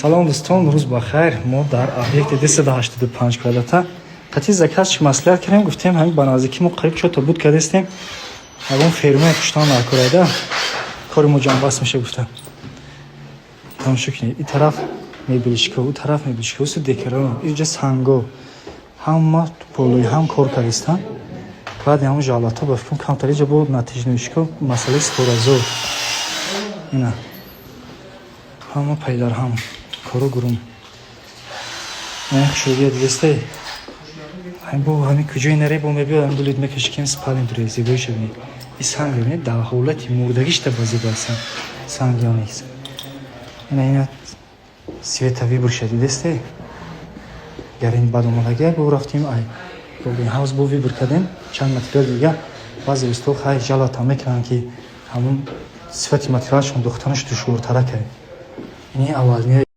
Салом, дӯстон, рӯз ба хайр. Мо дар объекти 285 квадрата қати заказчик маслиҳат кардем, гуфтем, ҳамин ба наздикӣ мо қариб чорта буд кардастем, ягон фермаи пуштан дар корайда кори мо ҷамъбаст меша гуфта. Тамошо кунед, ин тараф мебелишка, ӯ тараф мебелишка, усу декорон, инҷа санго, ҳама полои ҳам кор кардистанд. Баъди ҳамон жалатҳо, ба фикрам, камтар иҷа бо натижноишка масъалаи сторазо ина ҳама пайдарҳам коро гурум. Хушрӯия дидесте, бо ҳамин куҷои наре бо мебиёд, ҳамин дулид мекаши, кем спален дуре зебоиша бинед. И санг бинед, дар ҳолати мурдагишта ба зебо ҳастанд санги оникс. Ина цвета выборша дидесте, гар ин бад омадагия бо рафтим ай Golden House, бо выбор кардем чанд материал дига. Баъзе усто хай жалата мекунанд, ки ҳамун сифати материалшон духтанаш душвортара кард. Ини аввалния.